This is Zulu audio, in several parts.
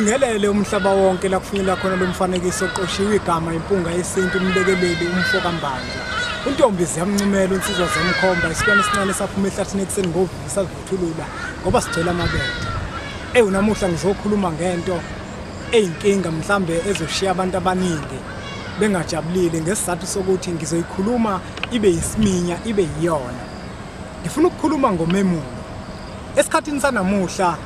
Ngibingelele umhlaba wonke la kufinyelela khona lo mfanekiso oqoshiwe igama Impunga Yesintu umlekeleli umfo kaMbanjwa. Untombi ziyamncumela, unsizwa ziyamkhomba, isilwane esincane saphuma ehlathini ekuseni ngovivi sazivuthulula ngoba sigcwele amabele. Ewu, namuhla ngizokhuluma ngento eyinkinga mhlambe ezoshiya abantu abaningi bengajabulile ngesizathu sokuthi ngizoyikhuluma ibe yisiminya ibe yiyona. Ngifuna ukukhuluma ngomemulo. Esikhathini sanamuhla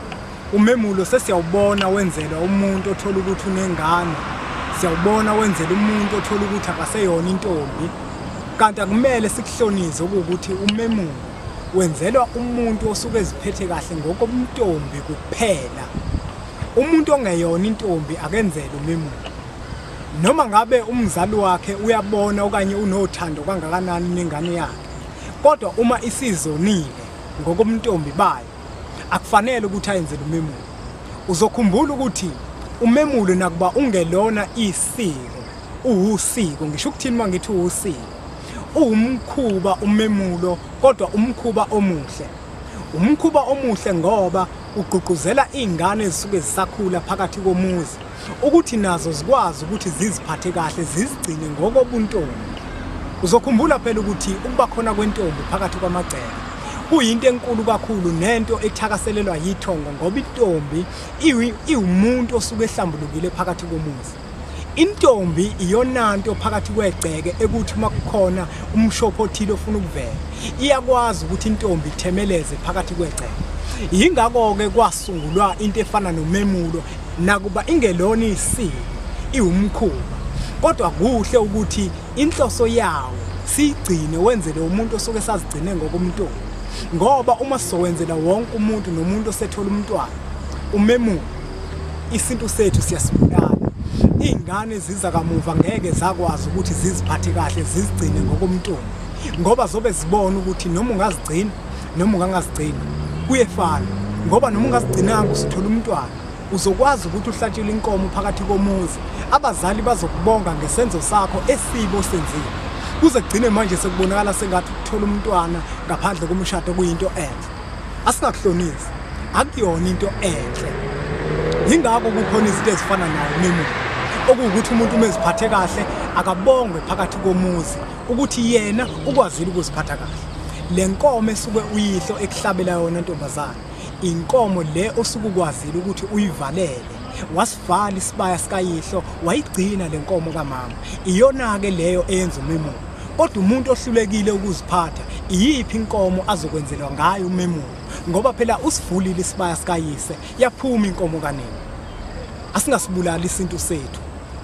umemulo sesiyawubona wenzelwa umuntu othola ukuthi unengane, siyawubona wenzela umuntu othola ukuthi akaseyona intombi, kanti akumele sikuhlonize ukuthi umemulo wenzelwa umuntu osuke eziphethe kahle ngokobuntombi kuphela. Umuntu ongeyona intombi akenzele umemulo. Noma ngabe umzali wakhe uyabona okanye unothando kangakanani nengane yakhe, kodwa uma isizonile ngokobuntombi bayo akufanele ukuthi ayenzele umemulo. Uzokhumbula ukuthi umemulo nakuba ungelona isiko, uwusiko. Ngisho ukuthini uma ngithi uwusiko? Uwumkhuba umemulo, kodwa umkhuba omuhle. Umkhuba omuhle ngoba ugqugquzela iy'ngane ezisuke zisakhula phakathi komuzi ukuthi nazo zikwazi ukuthi ziziphathe kahle, zizigcine ngokobuntombi. Uzokhumbula phela ukuthi ukuba khona kwentombi phakathi kwamagceke kuyinto enkulu kakhulu nento ethakaselelwa yithongo, ngoba intombi iwumuntu osuke ehlambulukile phakathi komuzi. Intombi iyonanto phakathi kwegceke ekuthi uma kukhona umshopho othile ofuna ukuvela, iyakwazi ukuthi intombi ithemeleze phakathi kwegceke. Yingakho-ke kwasungulwa into efana nomemulo, nakuba ingelona isiko, iwumkhuba, kodwa kuhle ukuthi inhloso yawo siyigcine wenzele umuntu osuke esazigcine ngokomntombi, ngoba uma sizowenzela wonke umuntu nomuntu osethola umntwana umemulo, isintu sethu siyasibulala. Iy'ngane ziza kamuva ngeke zakwazi ukuthi ziziphathe kahle, zizigcine ngokomntombi, ngoba zobe zibona ukuthi noma ungazigcina noma ungangazigcini kuyefana, ngoba noma ungazigcinanga usuthola umntwana uzokwazi ukuthi uhlatshelwe inkomo phakathi komuzi, abazali bazokubonga ngesenzo sakho esibi osenzile. Kuze kugcine manje sekubonakala sengathi ukuthola umntwana ngaphandle komshado kuyinto enhle. Asingakuhlonisi, akuyona into enhle. Yingakho kukhona izinto ezifana nawo umemulo, okuwukuthi umuntu uma eziphathe kahle akabongwe phakathi komuzi ukuthi yena ukwazile ukuziphatha kahle. Le nkomo esuke uyihlo ekuhlabela yona ntombazane, inkomo le osuke ukwazile ukuthi uyivalele, wasivala isibaya sikayihlo, wayigcina le nkomo kamama, iyona-ke leyo eyenza umemulo. Kodwa umuntu ohlulekile ukuziphatha, iyiphi inkomo azokwenzelwa ngayo umemulo? Ngoba phela usivulile isibaya sikayise, yaphuma inkomo kanini. Asingasibulali isintu sethu.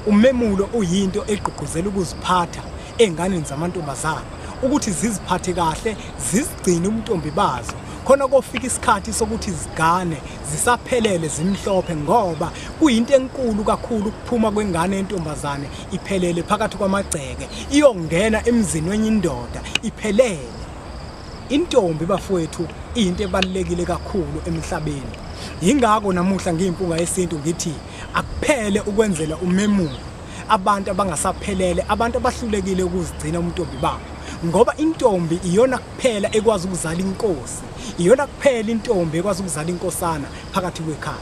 Umemulo uyinto egqugquzela ukuziphatha ey'nganeni zamantombazane, ukuthi ziziphathe kahle, zizigcine ubuntombi bazo, khona kofika isikhathi sokuthi zigane zisaphelele zimhlophe, ngoba kuyinto enkulu kakhulu ukuphuma kwengane yentombazane iphelele phakathi kwamagceke, iyongena emzini wenye indoda iphelele. Intombi bafowethu iyinto ebalulekile kakhulu emhlabeni. Yingakho namuhla ngiyiMpunga Yesintu ngithi akuphele ukwenzela umemulo abantu abangasaphelele, abantu abahlulekile ukuzigcina ubuntombi babo, ngoba intombi iyona kuphela ekwazi ukuzala inkosi, iyona kuphela intombi ekwazi ukuzala inkosana phakathi kwekhaya.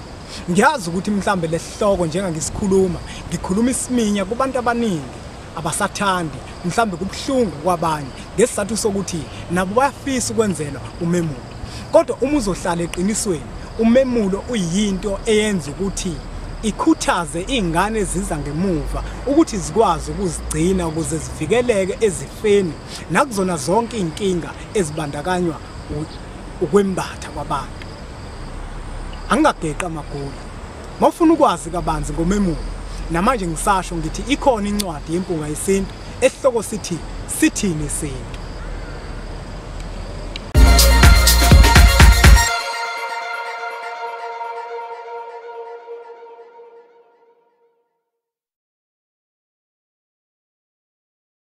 Ngiyazi ukuthi mhlambe lesihloko njengangisikhuluma, ngikhuluma isiminya kubantu abaningi abasathandi, mhlambe kubuhlungu kwabanye ngesizathu sokuthi nabo bayafisa ukwenzelwa umemulo. Kodwa uma uzohlala eqinisweni, umemulo uyinto eyenza ukuthi ikhuthaze iy'ngane eziza ngemuva ukuthi zikwazi ukuzigcina ukuze zivikeleke ezifeni nakuzona zonke iy'nkinga ezibandakanywa ukwembatha kwabantu. Angingageqi amagula. Mawufuna ukwazi kabanzi ngomemulo, namanje ngisasho ngithi ikhona incwadi yeMpunga Yesintu esihloko sithi Sithini Isintu.